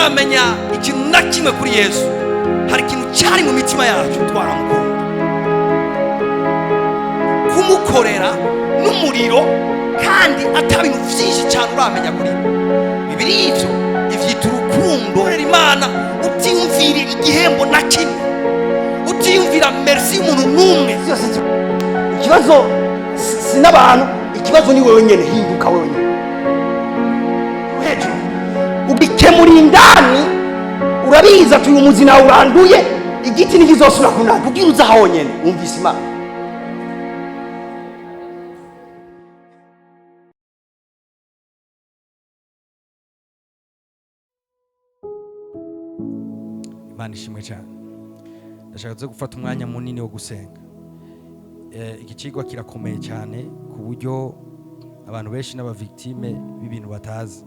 Tutaramenya ikintu na kimwe kuri Yesu, hari ikintu cyari mu mitima yacu, twaramukunda, kumukorera n'umuriro, kandi ata bintu byinshi cyane uramenya kuri we. Bibiri ivyo ivyita urukundo. Korera Imana utiyumvira igihembo na kimwe, utiyumvira merci y'umuntu n'umwe. Byose ikibazo si n'abantu, ikibazo ni wewe nyene. Hinduka wewe nyene hejuru, ugikemura indani. Urabizi ati uyu muzi nawe uranduye, igiti ntikizosubira kunanda. Ubwira uza honyene wumvise Imana. Imana ishimwe cyane. Ndashaka tuze gufata umwanya munini wo gusenga. Iki kigwa kirakomeye cyane ku buryo abantu benshi n'aba victime b'ibintu batazi.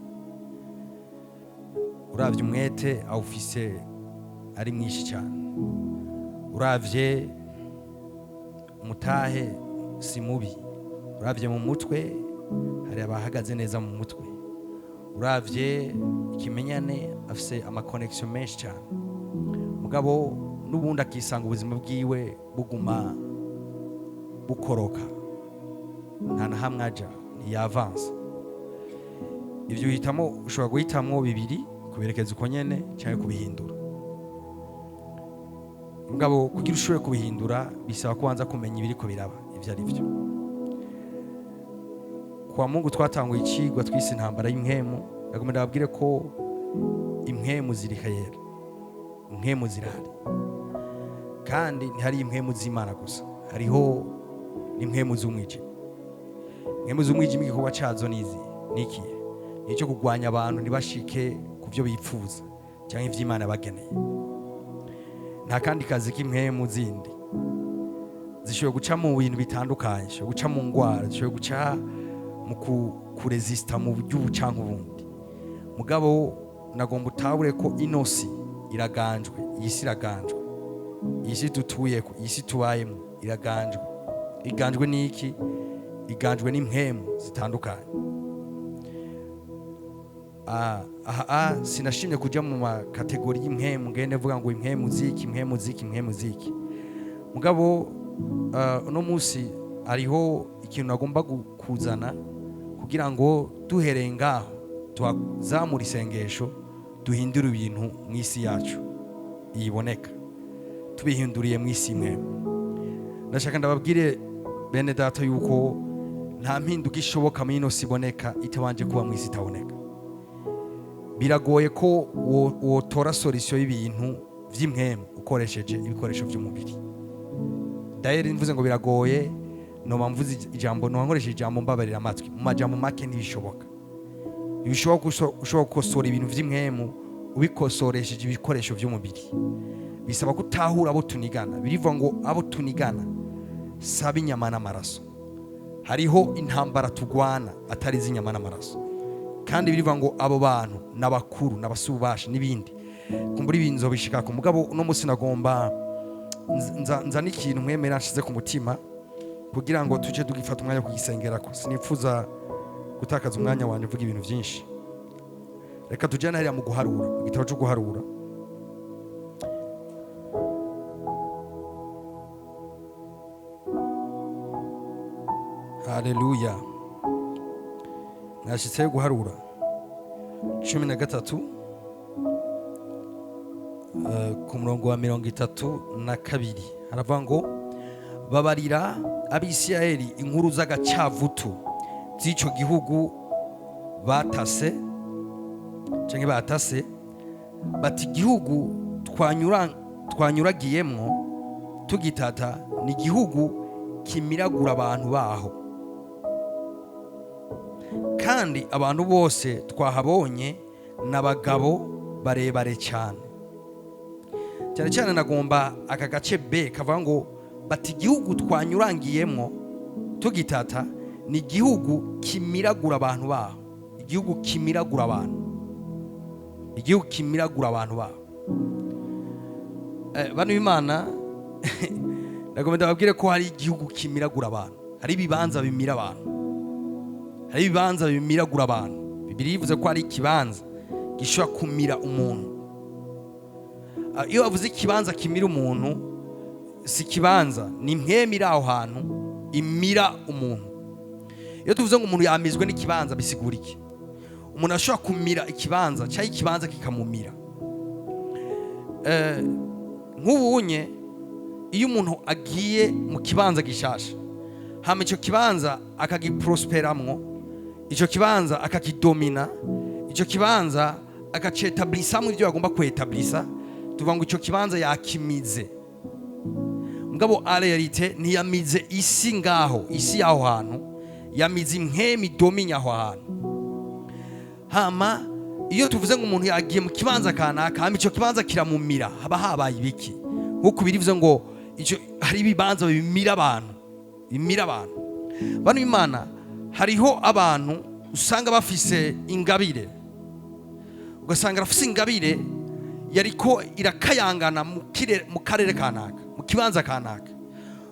Uravye umwete awufise ari mwinshi cyane, uravye umutahe si mubi, uravye mu mutwe hari abahagaze neza mu mutwe, uravye ikimenyane afise ama connexion menshi cyane, mugabo n'ubundi akisanga ubuzima bwiwe buguma bukoroka, nta na hamwe aja, ntiyavansa. Ibyo uhitamo, ushobora guhitamwo bibiri: kuberekeza uko nyene cyangwa kubihindura. Mugabo kugira ushobore kubihindura bisaba kubanza kumenya ibiriko biraba ivyo ari byo. Kwa Mungu twatanguye icigwa twise intambara y'impwemu. Ndagomba ndababwire ko impwemu ziri hayera, impwemu zirahari, kandi ntihari impwemu z'Imana gusa, hariho n'impwemu z'umwijima. Impwemu z'umwijima igikorwa cazo nizi nikiye nicyo kurwanya abantu ntibashike ku byo bipfuza cyangwa ivy'Imana bageneye. Nta kandi kazi k'impwemu zindi. Zishobora guca mu bintu bitandukanye, zishobora guca mu ngwara, zishobora guca mu kuresista mu buryo ubu canke ubundi. Mugabo nagomba utahure ko ino si iraganjwe, iyi si iraganjwe, iyi si dutuyeko, iyi si tubayemo iraganjwe. Iganjwe n'iki? Iganjwe n'impwemu zitandukanye. Aha sinashimye kuja mu ma catégories y'impwemu, ngende mvuga ngo impwemu ziki, impwemu ziki, impwemu ziki. Mugabo uno munsi hariho ikintu nagomba kuzana kugira ngo duhereye ngaho tuhazamura isengesho, duhindure ibintu mu isi yacu iyiboneka, tubihinduriye mu isi imwe. Ndashaka ndababwire bene data yuko nta mpinduka ishoboka muri ino si iboneka itabanje kuba mu isi itaboneka. Biragoye ko wotora solution y'ibintu vy'impwemu ukoresheje ibikoresho by'umubiri. Dayeri mvuze ngo biragoye, noba mvuze ijambo, noba nkoresheje ijambo, mbabarira amatwi, mu majambo make ntibishoboka. Ntibishoboka ushobora gukosora ibintu vy'impwemu ubikosoresheje ibikoresho by'umubiri. Bisaba kutahura abo tunigana. Birivuga ngo abo tunigana saba inyama n'amaraso. Hariho intambara tugwana atari iz'inyama n'amaraso, kandi birivuga ngo abo bantu n'abakuru n'abasubasha n'ibindi kumbura ibintu nzobishika ku. Mugabo uno munsi nagomba nza n'ikintu mwemera nshize ku mutima kugira ngo tuje tugifata umwanya wo kugisengerako. Sinifuza gutakaza umwanya wanjye mvuga ibintu byinshi. Reka tujyane hariya mu guharura, mu gitabo cyo guharura. Haleluya! Nashyitseyo. Guharura 13, ku murongo wa 32, haravuga ngo: "Babarira Abisirayeli inkuru z'agacavutu z'icyo gihugu batase canke batase, bati: igihugu twanyuragiyemwo tugitata ni igihugu kimiragura abantu baho, kandi abantu bose twahabonye n'abagabo barebare cyane." Cyane cyane nagomba aka gace B kavuga ngo: "Bati igihugu twanyurangiyemwo tugitata ni igihugu kimiragura abantu baho." Igihugu kimiragura abantu, igihugu kimiragura abantu baho. Bano b'Imana, ndagomba ndababwire ko hari igihugu kimiragura abantu, hari ibibanza bimira abantu, hari ibibanza bimiragura abantu. Bibiliya ivuze ko hari ikibanza gishobora kumiragura abantu. gishobora kumira umuntu. Iyo bavuze ikibanza kimira umuntu, si ikibanza, ni impwemu iri aho hantu imira umuntu. Iyo tuvuze ngo umuntu yamizwe n'ikibanza, bisigura iki? Umuntu ashobora kumira ikibanza cyangwa ikibanza kikamumira. Nk'ubunye iyo umuntu agiye mu kibanza gishasha, hama icyo kibanza akagiprosperamwo, icyo kibanza akakidomina, icyo kibanza akacetablisamo ibyo agomba kwetablisa, tuvuga ngo icyo kibanza yakimize. Mugabo en réalité ntiyamize isi ngaho, isi y'aho hantu, yamize impwemu idominya aho hantu. Hama iyo tuvuze ngo umuntu yagiye mu kibanza kanaka, hama icyo kibanza kiramumira, haba habaye ibiki? Nk'uko birivuze ngo icyo hari ibibanza bimira abantu, bimira abantu. Bano Imana, hariho abantu usanga bafise ingabire, ugasanga arafise ingabire yariko irakayangana mu karere kanaka, mu kibanza kanaka,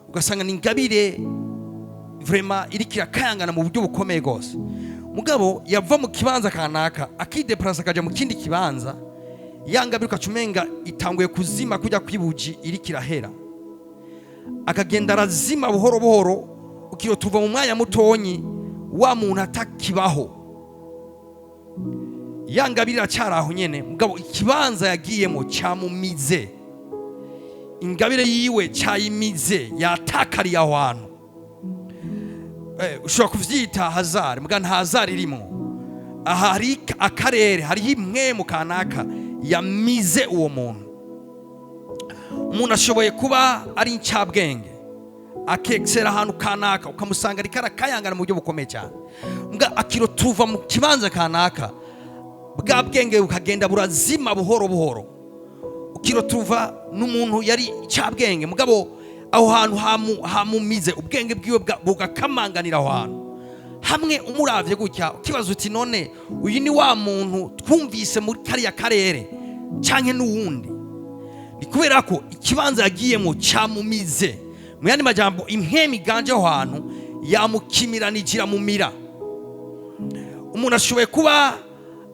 ugasanga ni ingabire vraiment iriko irakayangana mu buryo bukomeye rwose. Mugabo yava mu kibanza kanaka akideplasa akaja mu kindi kibanza, ya ngabire ukaca umenga itanguye kuzima, kujya kwibuji iriko irahera, akagenda arazima buhoro buhoro, ukiro tuva mu mwanya mutonyi wa muntu atakibaho. Ya ngabire iracyari aho nyene, mugabo ikibanza yagiyemo cyamumize, ingabire yiwe cyayimize, yatakariye aho hantu. Ushobora kuvyita hasard, muga nta hasard irimwo. Aha hari akarere, hariho impwemu kanaka yamize uwo muntu. Umuntu ashoboye kuba ari incabwenge, akexera ahantu kanaka, ukamusanga ariko arakayangana mu buryo bukomeye cyane, mbwa akiro tuva mu kibanza kanaka, bwa bwenge bukagenda burazima buhoro buhoro. Ukiro tuva n'umuntu yari incabwenge, mugabo aho hantu hamumize, ubwenge bwiwe bugakamanganira aho hantu. Hamwe umuravye gutya ukibaza uti: "None uyu ni wa muntu twumvise muri kariya karere canke n'uwundi?" Ni kubera ko ikibanza yagiyemo cyamumize. Mu yandi majambo, impwemu iganje aho hantu yamukimiranije, iramumira. Umuntu ashoboye kuba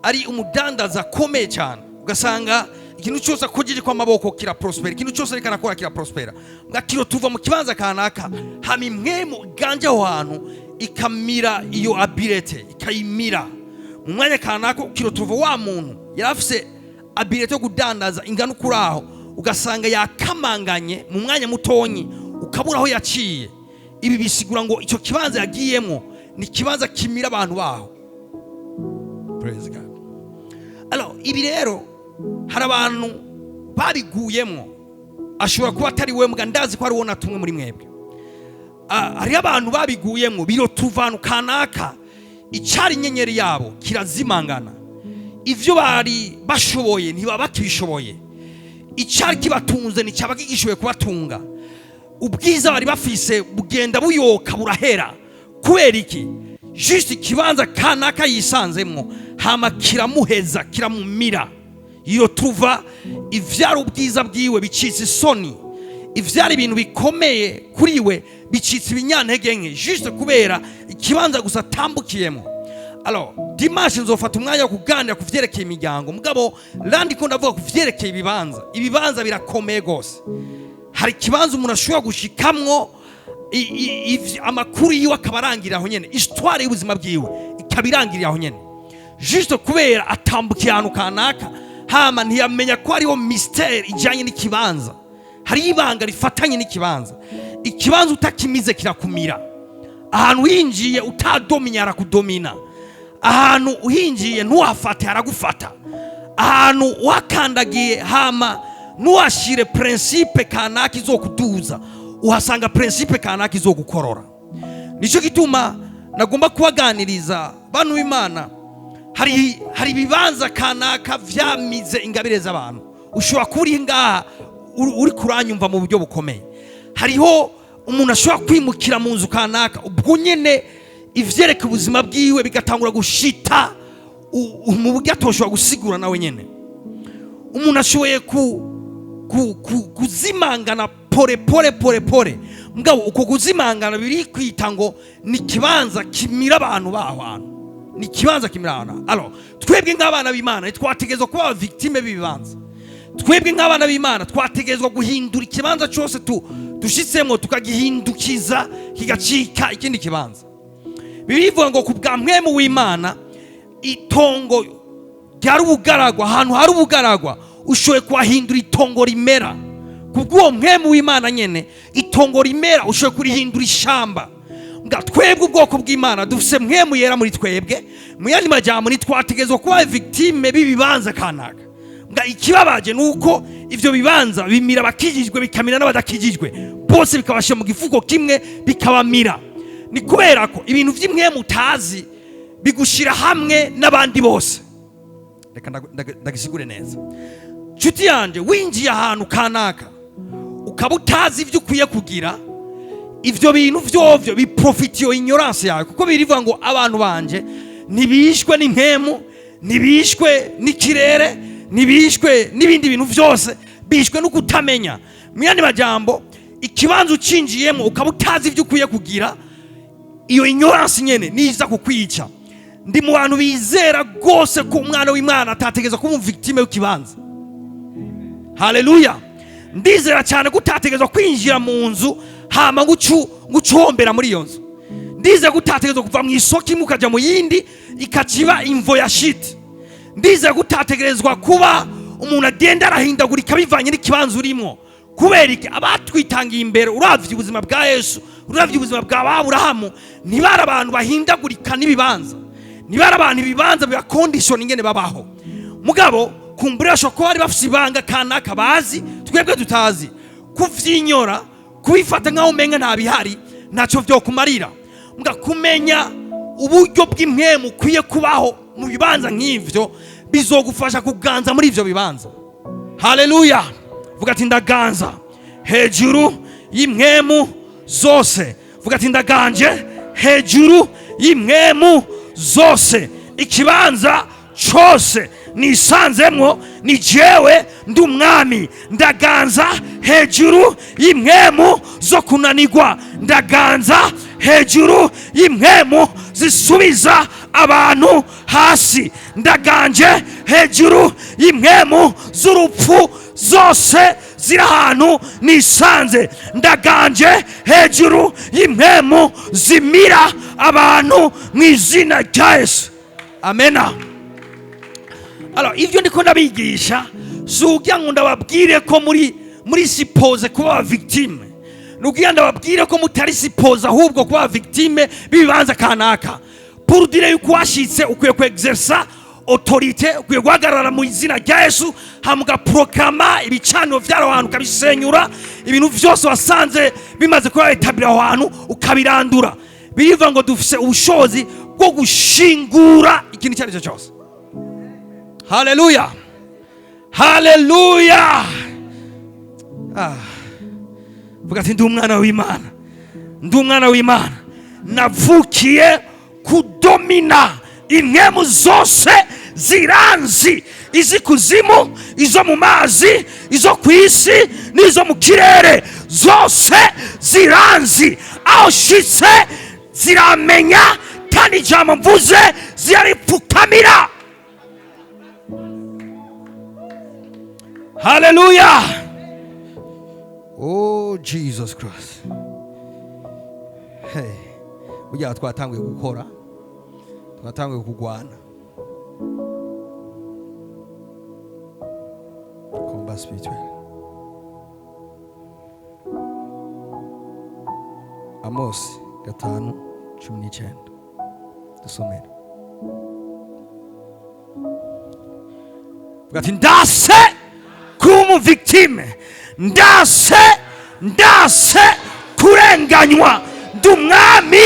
ari umudandaza akomeye cyane, ugasanga ikintu cyose akojeje kw'amaboko kiraprospera, ikintu cyose ariko arakora kiraprospera. Mwakiro tuva mu kibanza kanaka, hama impwemu iganje aho hantu ikamira iyo habileté, ikayimira mu mwanya kanaka. Ukiro tuva wa muntu yari afise habileté yo kudandaza ingana ukuri aho, ugasanga yakamanganye mu mwanya mutonyi, ukabura aho yaciye. Ibi bisigura ngo icyo kibanza yagiyemo ni ikibanza kimira abantu baho. Praise God. Alors, ibi rero hari abantu babiguyemo. Ashobora kuba atari we, mbwa ndazi ko ari wowe natumwe muri mwebwe. Hariho abantu babiguyemo, biro tuvanu kanaka, icyari inyenyeri yabo kirazimangana, ibyo bari bashoboye ntibaba bakibishoboye, icyari kibatunze nticyaba kigishoboye kubatunga, ubwiza bari bafise bugenda buyoka, burahera. Kubera iki? Juste ikibanza kanaka yisanzemwo, hama kiramuheza, kiramumira. Iyo tuva ivyari ubwiza bwiwe bicitse isoni, ivyari ibintu bikomeye kuri we bicitse ibinyantege nke, juste kubera ikibanza gusa atambukiyemo. Alors, dimanche nzofata umwanya wo kuganira ku vyerekeye imiryango, mugabo randi ko ndavuga ku vyerekeye ibibanza. Ibibanza birakomeye gose. Hari ikibanza umuntu ashobora gushikamwo, amakuru yiwe akaba arangirira aho nyene, histoire y'ubuzima bwiwe ikaba irangirira aho nyene, juste kubera atambukiye ahantu kanaka, hama ntiyamenya ko hariho mystère ijanye n'ikibanza, hariho ibanga rifatanye n'ikibanza. Ikibanza utakimize kirakumira. Ahantu winjiye utadominya harakudomina, ahantu uhinjiye ntuhafate haragufata, ahantu wakandagiye hama ntuhashire principe kanaka izokuduza, uhasanga principe kanaka izogukorora. Nicyo gituma nagomba kubaganiriza, bantu b'Imana. Hari ibibanza kanaka vyamize ingabire z'abantu. Ushobora kuba uri ngaha, uri kuranyumva mu buryo bukomeye. Hariho umuntu ashobora kwimukira mu nzu kanaka, ubwo nyene ivyereka ubuzima bwiwe bigatangura gushita mu buryo atoshobora gusigura nawe nyene. Umuntu ashoboye kuzimangana pore pore pore pore, mugabo uko kuzimangana biri kwita ngo ni ikibanza kimira abantu baho hantu. Ni ikibanza kimira ahantu. Alors, twebwe nk'abana b'Imana ntitwategerezwa kuba victime b'ibibanza. Twebwe nk'abana b'Imana twategerezwa guhindura ikibanza cyose dushitsemo, tukagihindukiza kigacika ikindi kibanza. Bibiliya ngo ku bwa Mpwemu w'Imana, itongo ryari ubugaragwa, ahantu hari ubugaragwa ushoboye kuhahindura itongo rimera. Ku bw'uwo Mpwemu w'Imana nyene, itongo rimera ushoboye kurihindura ishamba. Nga twebwe ubwoko bw'Imana dufise Mpwemu Yera muri twebwe. Mu yandi majambo, ntitwategerezwa kuba victime b'ibibanza kanaka. Nga ikibabaje ni uko ivyo bibanza bimira abakijijwe, bikamira n'abadakijijwe bose, bikabashyira mu gifuko kimwe bikabamira. Ni kubera ko ibintu vy'impwemu utazi bigushira hamwe n'abandi bose. Reka ndagisigure neza, nshuti yanje. Winjiye ahantu kanaka ukaba utazi ibyo ukwiye kugira, ivyo bintu vyovyo biprofita iyo ignorance yawe, kuko birivuga ngo abantu banje ntibishwe n'impemu, ntibishwe n'ikirere, ntibishwe n'ibindi bintu vyose, bishwe no kutamenya. Mu yandi majambo, ikibanza ucinjiyemo ukaba utazi ibyo ukwiye kugira, iyo ignorance nyene niza kukwica. Ndi mu bantu bizera rwose ko umwana w'Imana atategereza kuba victime w'ikibanza. Haleluya! Ndizera cyane ko utategerezwa kwinjira mu nzu hama ngucuhombera muri iyo nzu. Ndizera ko utategerezwa kuva mu isoko imwe ukajya mu yindi ikakiba imvo ya shiti. Ndizera ko utategerezwa kuba umuntu agenda arahindagurika bivanye n'ikibanza urimo. Kubera iki? Abatwitangiye imbere, uravye ubuzima bwa Yesu, uravye ubuzima bwa Aburahamu, ntibari abantu bahindagurika n'ibibanza, ntibari abantu ibibanza biba condition ingene babaho. Mugabo kumbura bashobora kuba bari bafise ibanga kanaka bazi twebwe tutazi. Kuvyinyora, kubifata nk'aho umenga nta bihari, ntacyo vyokumarira. Mbwa kumenya uburyo bw'impwemu ukwiye kubaho mu bibanza nk'ivyo bizogufasha kuganza muri ivyo bibanza. Haleluya! Vuga ati: "Ndaganza hejuru y'impwemu zose." Vuga ati: "Ndaganje hejuru y'impwemu zose. Ikibanza cyose nisanzemwo, ni jewe ndi umwami. Ndaganza hejuru y'impwemu zo kunanirwa, ndaganza hejuru y'impwemu zisubiza abantu hasi, ndaganje hejuru y'impwemu z'urupfu zose ziri ahantu nisanze, ndaganje hejuru y'impwemu zimira abantu mu izina rya Yesu." Amena. Alors, ivyo ndiko ndabigisha si ukugira ngo ndababwire ko muri supposé kuba aba victime, ni ukugira ndababwire ko mutari supposé ahubwo kuba aba victime b'ibibanza kanaka. Pour dire yuko washitse ukwiye ku exercer autorité, ukwiye guhagarara mu izina rya Yesu, hama ugaproclama ibicaniro vy'aho hantu, ukabisenyura. Ibintu vyose wasanze bimaze kuba établi aho hantu ukabirandura. Birivuga ngo dufise ubushobozi bwo gushingura ikintu icyo ari cyo cyose. Haleluya, haleluya! Ah. Vuga ati: "Ndi umwana w'Imana, ndi umwana w'Imana, navukiye kudomina. Impwemu zose ziranzi, iz'ikuzimu, izo mu mazi, izo ku isi n'izo mu kirere, zose ziranzi. Aho shitse ziramenya, kandi ijambo mvuze ziraripfukamira." Haleluya! Oh Jesus Christ! Hey, burya twatanguye gukora, twatanguye kugwana combat spirituel. Amos 5:19, dusomere. Vuga ati: "Ndase kuba umu victime, ndase, ndase kurenganywa. Ndi umwami,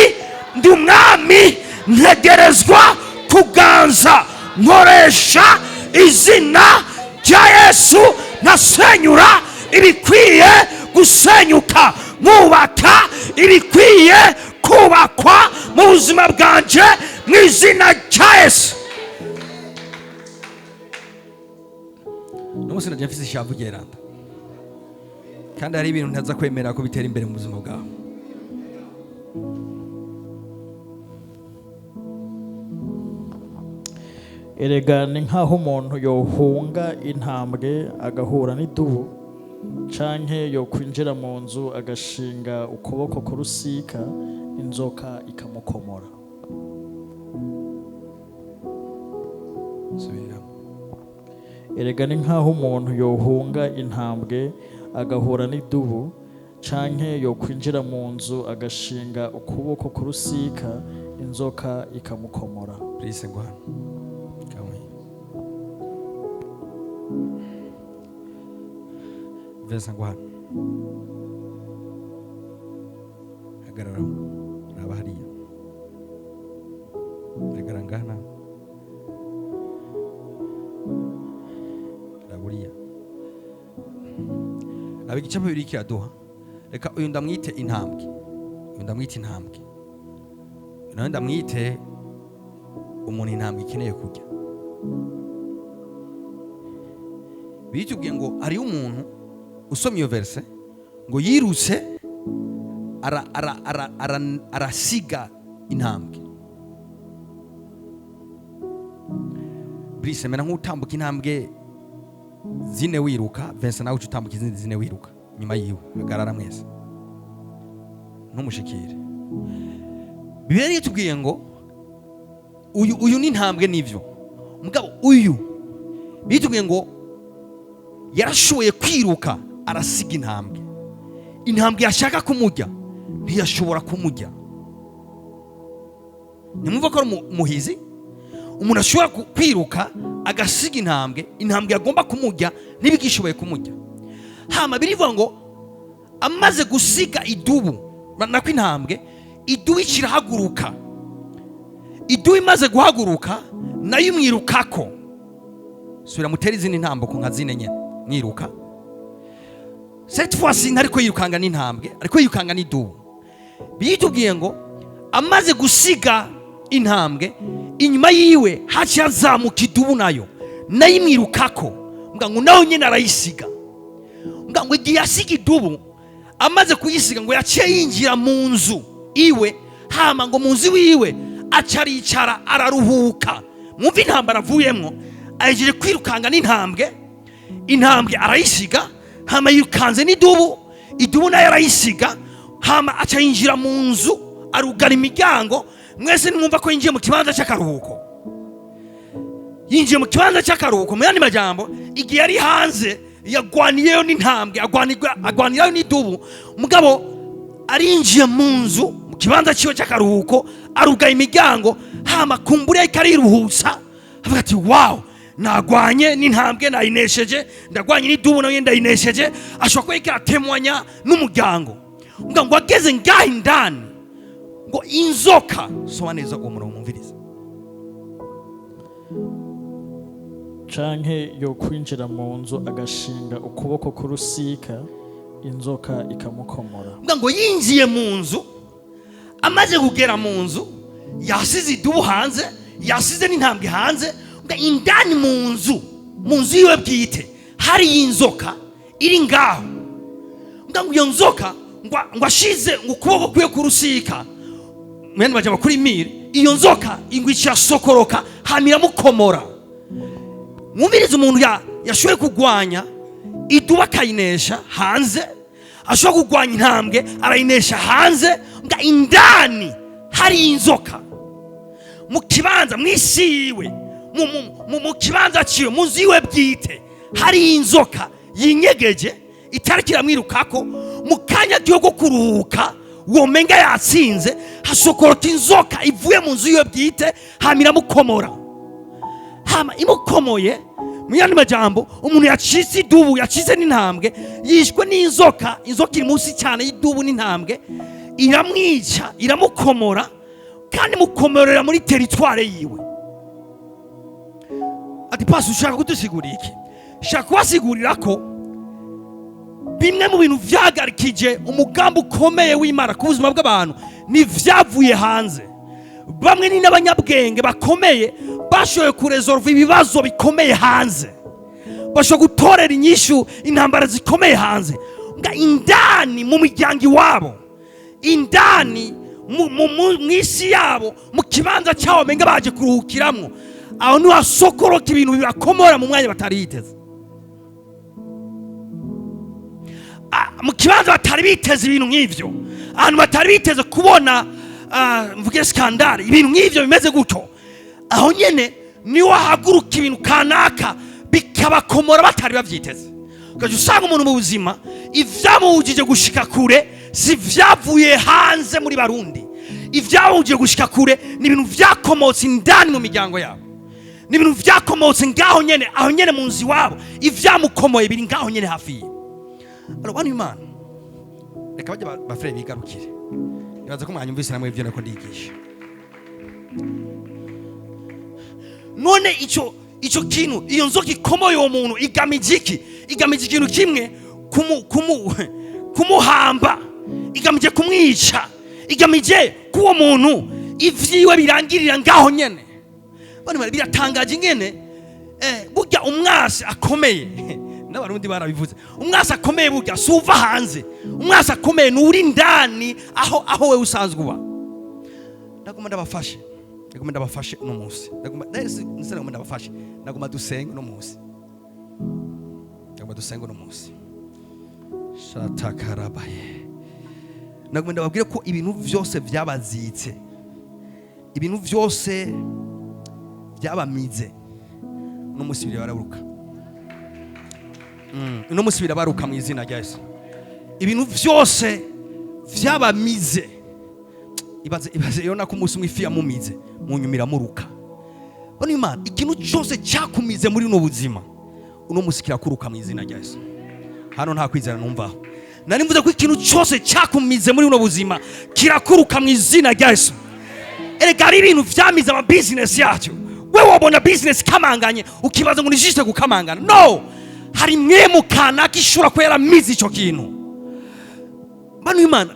ndi umwami, ntegerezwa kuganza. Nkoresha izina rya Yesu, nkasenyura ibikwiye gusenyuka, nkubaka ibikwiye kubakwa mu buzima bwanje mu izina rya Yesu." Uno munsi najya mfise ishavu ryeranda, kandi hari ibintu ntaza kwemera ko bitera imbere mu buzima bwawe. Erega ni nk'aho umuntu yohunga intambwe agahura n'idubu, canke yokwinjira mu nzu agashinga ukuboko ku rusika, inzoka ikamukomora. Subiramo. Erega ni nk'aho umuntu yohunga intambwe agahura n'idubu, canke yokwinjira mu nzu agashinga ukuboko ku rusika, inzoka ikamukomora. Please, ngo hano kamwe. Vincent, ngo hano, hagarara, raba hariya, hagarara ngana, raba uriya, raba igicapo bibiri kiraduha. Reka uyu ndamwite intambwe, uyu ndamwite intambwe, uyu nawe ndamwite umuntu intambwe ikeneye kurya. Bitubwiye ngo hariyo umuntu usomye iyo verse ngo yirutse arasiga intambwe. Brice, mera nk'utambuka intambwe zine wiruka. Vincent, nawe uca utambuka izindi zine wiruka nyuma yiwe. Hagarara mwese, ntumushikire. Bibiliya itubwiye ngo uyu ni intambwe, nivyo. Mugabo uyu bitubwiye ngo yarashoboye kwiruka arasiga intambwe. Intambwe yashaka kumurya ntiyashobora kumurya. Nimwumva ko ari umuhizi, umuntu ashobora kwiruka agasiga intambwe, intambwe yagomba kumurya ntibigishoboye kumurya. Hama birivuga ngo amaze gusiga idubu, nako intambwe, idubu ikirahaguruka. Idubu imaze guhaguruka nayo imwirukako. Subira mutere izindi ntambuko nka zine nyene mwiruka. Cette fois-ci ntariko yirukanga n'intambwe, ariko yirukanga n'idubu. Bitubwiye ngo amaze gusiga intambwe, inyuma yiwe haciye hazamuka idubu, nayo imwirukako. Mbwa ngo nawe nyene arayisiga. Mbwa ngo igihe yasiga idubu, amaze kuyisiga, ngo yaciye yinjira mu nzu iwe. Hama ngo mu nzu iwiwe aca aricara araruhuka. Mwumve intambara avuyemwo: ahejeje kwirukanga n'intambwe, intambwe arayisiga, hama yirukanze n'idubu, idubu nayo arayisiga, hama aca yinjira mu nzu arugara imiryango. Mwese nimwumva ko yinjiye mu kibanza cy'akaruhuko. Yinjiye mu kibanza cy'akaruhuko. Mu yandi majambo, igihe yari hanze yagwaniyeyo n'intambwe, agwanirayo n'idubu, mugabo arinjiye mu nzu mu kibanza cyiwe cy'akaruhuko, arugaye imiryango, hama kumbura ariko ariruhutsa, avuga ati: "Wow, nagwanye n'intambwe nayinesheje, ndagwanye n'idubu nayo ndayinesheje." Ashobora kuba ariko aratemwanya n'umuryango. Ngo ageze ngaho indani, ngo inzoka. Soma neza uwo murongo, mwumvirize. Canke yokwinjira mu nzu agashinga ukuboko ku rusika, inzoka ikamukomora. Ngo yinjiye mu nzu, amaze kugera mu nzu yasize idubu hanze, yasize n'intambwe hanze. Ngo indani mu nzu, mu nzu yiwe bwite, hari inzoka iri ngaho. Ngo iyo nzoka, ngo ashize ngo ukuboko kwiwe ku rusika, mwene bajya kuri mire, iyo nzoka ngo icirasokoroka, hama iramukomora. Mwumvirize umuntu yashoboye kugwanya idubu akayinesha hanze, ashobora kugwanya intambwe arayinesha hanze, ngo indani hari inzoka mu kibanza, mu isi yiwe, mu kibanza ciwe, mu nzu yiwe bwite, hari inzoka yinyegeje itariko iramwirukako. Mu kanya kiwe ko kuruhuka, womenga yatsinze, hasokorota inzoka ivuye mu nzu yiwe bwite, hama iramukomora. Hama imukomoye, mu yandi majambo, umuntu yacitse idubu, yacitse n'intambwe, yishwe n'inzoka. Inzoka iri munsi cyane y'idubu n'intambwe, iramwica, iramukomora, kandi mukomorera muri territoire yiwe. Ati: "Pasi, ushaka kudusigurira iki?" Shaka kubasigurira ko bimwe mu bintu vyagarikije umugambi ukomeye w'Imana ku buzima bw'abantu ni vyavuye hanze. Bamwe ni n'abanyabwenge bakomeye, bashoboye kuresolva ibibazo bikomeye hanze, bashobora gutorera inyishu intambara zikomeye hanze. Nga indani mu miryango iwabo, indani mu isi yabo, mu kibanza cyabo menga baje kuruhukiramwo. Aho niho hasokoroka ibintu bibakomora mu mwanya batari biteze. Mu kibanza batari biteze ibintu nk'ivyo, ahantu batari biteze kubona, mvuge scandale, ibintu nk'ivyo bimeze gutyo, aho nyene niho haguruka ibintu kanaka bikabakomora batari bavyiteze. Ugaca usanga umuntu mu buzima ivyamuhujije gushika kure si vyavuye hanze muri Barundi, ivyahujije gushika kure ni ibintu vyakomotse indani mu miryango yabo, ni ibintu vyakomotse ngaho nyene, aho nyene mu nzu iwabo, ivyamukomoye biri ngaho nyene hafi yiwe. Alors bana Imana, reka bajya bafere bigarukire. Nibaza ko mwanyumvise namwe ivyo nako ndigisha. None ico kintu, iyo nzoka ikomoye uwo muntu igamije iki? Igamije ikintu kimwe, kumuhamba, igamije kumwica, igamije ko uwo muntu ivyiwe birangirira ngaho nyene. Bano bari biratangaje ingene, burya umwasi akomeye, n'Abarundi barabivuze, umwasi akomeye burya si uva hanze, umwasi akomeye ni uri indani aho wewe usanzwe uba. Ndaguma ndabafashe, ndaguma ndabafashe uno munsi, ndaguma, nese, ndaguma ndabafashe, ndaguma dusenge uno munsi, ndaguma dusenge uno munsi. Shatakarabaye. Ndaguma ndababwire ko ibintu vyose vyabazitse, ibintu vyose byabamize, uno munsi birabaruka. Uno munsi birabaruka mu izina rya Yesu. Ibintu vyose vyabamize. Ibaze yona ko umunsi umwe ifi yamumize, munyumira muruka. Bano Imana, ikintu cyose cyakumize muri uno buzima, uno munsi kirakuruka mu izina rya Yesu. Hano nta kwizera numvaho. Nari mvuze ko ikintu cyose cyakumize muri uno buzima kirakuruka mu izina rya Yesu. Erega hari ibintu vyamize ama business yacu. Wewe wabona business kamanganye ukibaza ngo ni juste gukamangana. No, hari mwe mukanaka ishura ko yaramize ico kintu. Bano Imana,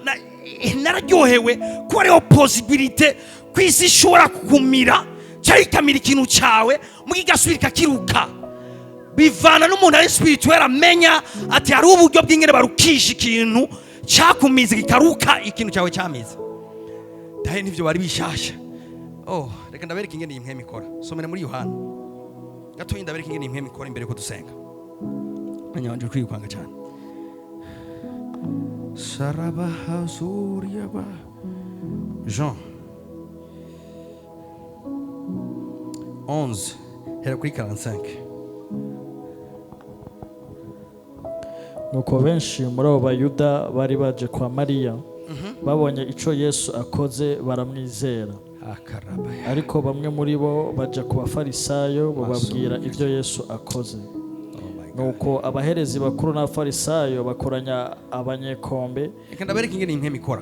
nararyohewe ko hariho possibilité ko isi ishobora kukumira cyangwa ikamira ikintu cyawe mukigasubira ikakiruka. Bivana n'umuntu ari spirituel amenya ati hari uburyo bw'ingene barukisha ikintu cyakumize kikaruka ikintu cyawe cyamize. Dahe nivyo bari bishasha. Oh, reka ndabereke ingene iyi mpwemu ikora. Somera muri Yohana gatoyi, ndabereke ingene iyi mpwemu ikora imbere ko dusenga. Mwanya wanje kwirukanga cyane. Sarabahazuriaba. Jean 11 hera kuri 45. Nuko benshi muri abo Bayuda bari baje kwa Mariya, babonye ico Yesu akoze baramwizera. Akarabaya. Ariko bamwe muri bo baja ku Bafarisayo bababwira ivyo Yesu akoze. Oh my God. Nuko abaherezi bakuru n'Abafarisayo bakoranya abanyekombe. Reka ndabereke ingene iyi mpwemu ikora.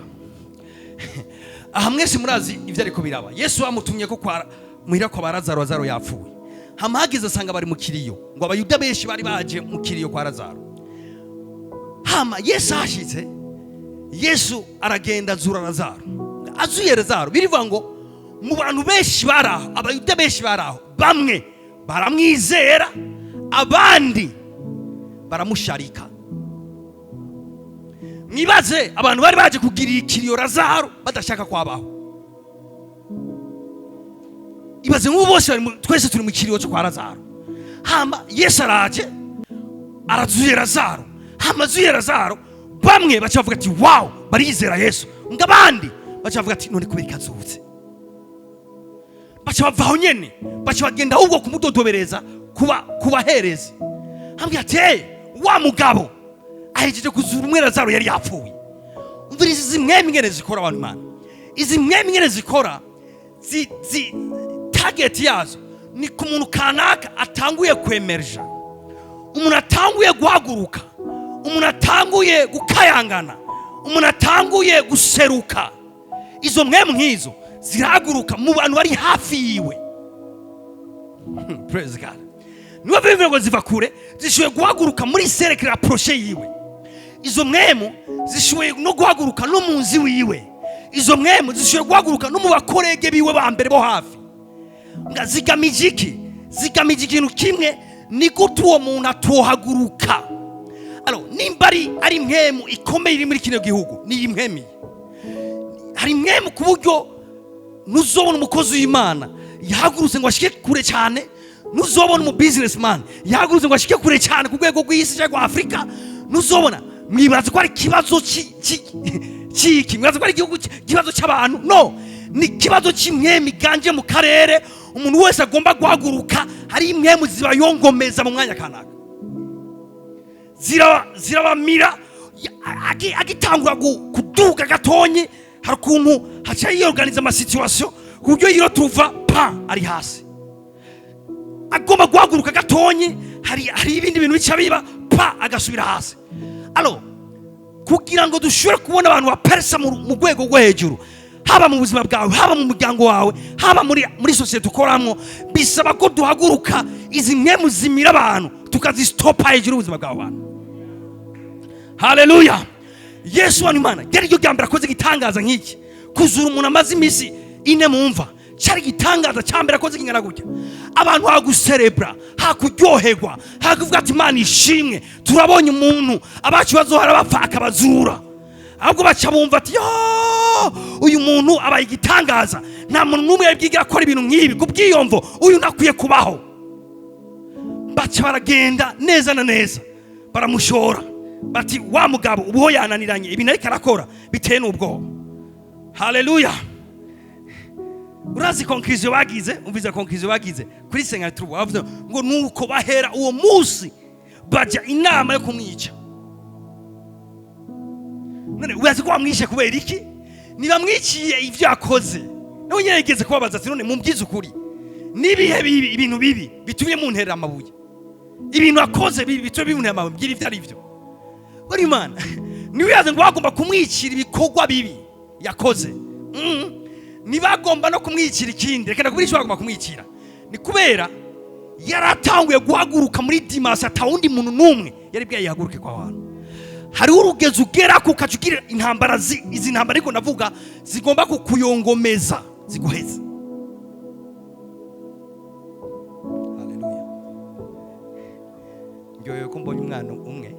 Aha mwese murazi ivyo ariko biraba. Yesu bamutumye ko kwa muhira kwa Lazaro, Lazaro yapfuye. Hama hageze asanga bari mu kiriyo, ngo Abayuda benshi bari baje mu kiriyo kwa Lazaro. Hama Yesu ahashitse, Yesu aragenda azura Lazaro. Azuye Lazaro, birivuga ngo mu bantu benshi bari aho, Abayuda benshi bari aho, bamwe baramwizera, abandi baramusharika. Mwibaze abantu bari baje kugirira ikiriyo Lazaro badashaka kwabaho. Ibaze nk'ubu bose bari twese turi mu kiriyo cyo kwa Lazaro. Hama Yesu araje arazuye Lazaro. Hama azuye Lazaro, bamwe baca bavuga ati wow, barizera Yesu. Ngo abandi baca bavuga ati none kubera ikazutse. Baca bava aho nyene, baca bagenda ahubwo kumudodobereza kubahereza. Ambwira ati hey, wa mugabo ahejeje kuzura umwe Lazaro yari yapfuye. Umviriza izi mwemwe ingene zikora abantu Imana. Izi mwemwe ingene zikora, target yazo ni ku muntu kanaka atanguye kwemerja, umuntu atanguye guhaguruka, umuntu atanguye gukayangana, umuntu atanguye guseruka. Izo mwemwe nk'izo zirahaguruka mu bantu bari hafi yiwe. Praise God. Niwe bivuye ngo ziva kure, zishoboye guhaguruka muri cercle rapproché yiwe. Izo mwemu zishoboye no guhaguruka no mu nzi wiwe. Izo mwemu zishoboye guhaguruka no mu bakorege biwe ba mbere bo hafi. Nga zigamije iki? Zigamije ikintu kimwe, ni gute uwo muntu atohaguruka. Alors, nimba ari mwemu ikomeye iri muri kino gihugu, ni iyi mwemu. Hari mwemu ku buryo ntuzobona umukozi w'Imana Yahagurutse ngo ashike kure cyane. Ntuzobona umu businessman yahagurutse ngo ashike kure cyane ku rwego rw'isi cyangwa rwa Afurika. Ntuzobona. Mwibaza ko ari ikibazo cy'iki? Mwibaza ko ari igihugu, ikibazo cy'abantu? No, ni ikibazo cy'impwemu iganje mu karere. Umuntu wese agomba guhaguruka, hari impwemu zibayongomeza mu mwanya kanaka, zirabamira. Agitangura kuduga gatonye, hari ukuntu haca yiyorganiza ama situation ku buryo yiro tuva pa ari hasi. Agomba guhaguruka gatonye, hari ibindi bintu bica biba, pa agasubira hasi. Alors, kugira ngo dushobore kubona abantu baperesa mu rwego rwo hejuru, haba mu buzima bwawe, haba mu muryango wawe, haba muri sosiyete ukoramo, bisaba ko duhaguruka, izi mpwemu zimira abantu tukazisitopa hejuru y'ubuzima bwawe bantu. Haleluya! Yesu wa Imana ryari ryo rya mbere akoze igitangaza nk'iki. Kuzura umuntu amaze iminsi 4 mu mva cyari igitangaza cya mbere akoze kingana gutya. Abantu haguserebra, hakuryoherwa, hakuvuga ati: "Imana ishimwe, turabonye umuntu abacu bazohora bapfa akabazura." Ahubwo baca bumva ati: "Yo, uyu muntu abaye igitangaza, nta muntu n'umwe yabwigira akora ibintu nk'ibi. Ku bwiyomvo uyu ntakwiye kubaho." Baca baragenda neza na neza baramushora, bati: "Wa mugabo ubuho yananiranye, ibintu ariko arakora biteye n'ubwoba." Haleluya! Urazi conclusion bagize? Umviza conclusion bagize kuri 53. Bavuze ngo nuko bahera uwo munsi bajya inama yo kumwica. None urazi ko bamwishe kubera iki? Ntibamwiciye ibyo yakoze. Nawe nyine yigeze kubabaza ati: "None mumbwize ukuri, nibihe bibi, ibintu bibi bitumye munterera amabuye? Ibintu akoze bibi bitumye bimuntera amabuye, mbwira ibyo ari byo." Bari Imana niwe yaze ngo bagomba kumwicira ibikorwa bibi yakoze. Ntibagomba no kumwicira ikindi. Reka ndakubwira icyo bagomba kumwicira: ni kubera yaratanguye guhaguruka muri dimension atawundi muntu n'umwe yari bwayihaguruke kwa bantu. Hariho urugezo ugera ku ukaca ugira intambara, izi ntambara ariko ndavuga zigomba kukuyongomeza ziguheze. Haleluya! Ndyohewe ko mbonye umwana umwe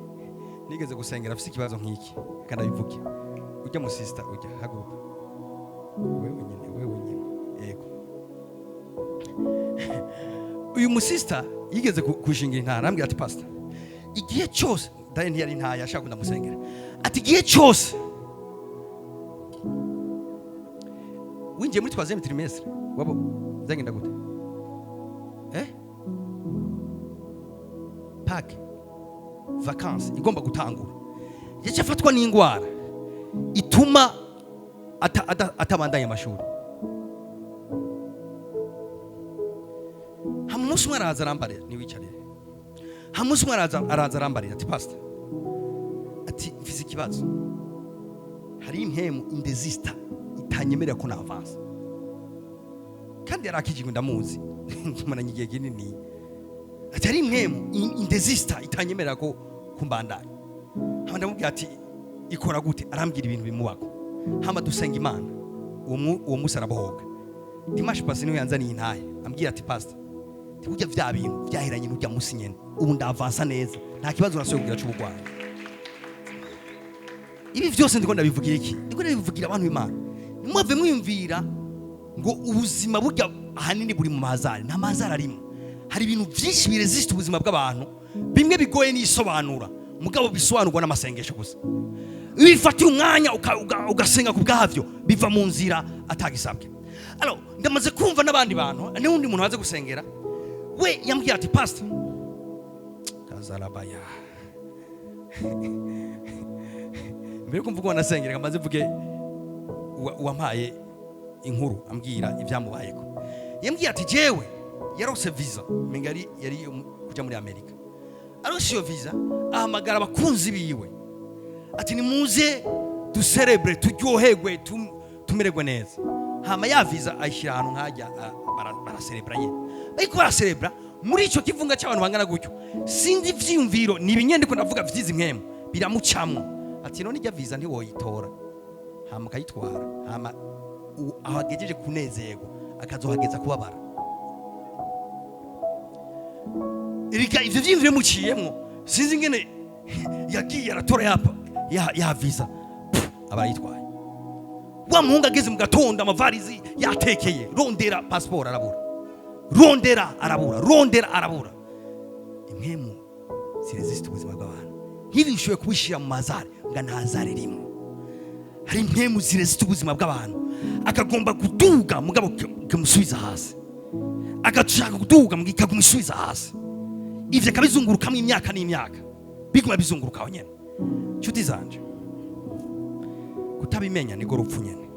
nigeze gusengera afite ikibazo nk'iki. Reka ndabivuge. Ujya mu sister, ujya haguruka wewe nyine, wewe nyine. Yego, uyu musista yigeze kushingira intara, arambwira ati: "Pastor, igihe cyose ndaye." Ntiyari intaya, ashaka ndamusengera. Ati: "Igihe cyose winjiye muri troisième trimestre, wabo byagenda gute? Pâques, vacances igomba gutangura, yaca afatwa n'indwara ituma atabandanya amashuri." Hama umunsi umwe araza arambarira, niwicarire. Hama umunsi umwe araza arambarira ati: "Pastor," ati, "mfise ikibazo, hari impemu indezista itanyemerera ko navansa." Kandi yari akijijwe, ndamuzi, tumaranye igihe kinini. Ati: "Hari impemu indezista itanyemerera ko kumbandanya." Hama ndamubwira ati: "Ikora gute?" Arambwira ibintu bimubako. Hama dusenga Imana, uwo munsi arabohoka. Dimanche passé niwe yanzaniye intahe, ambwira ati: "Pastor, burya vya bintu vyahiranye n'urya munsi nyene, ubu ndavansa neza, nta kibazo nasubiye kugira c'uburwayi." Ibi vyose ndiko ndabivugira iki? Ndiko ndabivugira abantu b'Imana: ntimwave mwiyumvira ngo ubuzima burya ahanini buri mu mazari. Nta mazari arimo. Hari ibintu byinshi biresiste ubuzima bw'abantu, bimwe bigoye n'isobanura, mugabo bisobanurwa n'amasengesho gusa. Iyo bifatiye umwanya ugasenga ku bwabyo, biva mu nzira atagisabwe. Alors, ndamaze kumva n'abandi bantu, n'undi muntu waze gusengera, we yambwiye ati: "Pastor kazarabaya." Mbere yuko mvuga wanasengera, maze mvuge uwampaye inkuru ambwira ibyamubayeko. Yambwiye ati: "Jewe yarose visa, menga yari iyo kuja muri Amerika." Arose iyo visa, ahamagara abakunzi biwe ati: "Nimuze duserebre, turyoherwe, tumererwe neza." Hama ya visa ayishyira ahantu nkajya, baraserebra nyine. Ariko baraserebra muri icyo kivunga cy'abantu bangana gutyo, sinzi ivyiyumviro ni ibinyende ko ndavuga vyizi mpwemu biramucamwo, ati: "None ijya visa ntiwoyitora hama ukayitwara, hama aho agejeje kunezerwa akazohageza kubabara?" Erega ivyo vyiyumviro muciyemwo, sinzi ingene yagiye aratora ya visa, pfu, aba arayitwaye. Wa muhungu ageze mu gatondo, amavarizi yatekeye, rondera pasiporo arabura. Rondera arabura, rondera arabura. Impwemu zirezisita ubuzima bw'abantu. Nk'ibi ushoboye kubishyira mu mazare ngo nta zare rimwe. Hari impwemu zirezisita ubuzima bw'abantu, akagomba kuduga mugabo ikamusubiza hasi, agashaka kuduga mugabo ikamusubiza hasi. Ivyo akabizungurukamo imyaka n'imyaka, biguma bizunguruka aho nyene. Nshuti zanje, kutabimenya niko rupfu nyene.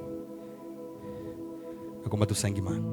Agomba dusenga Imana.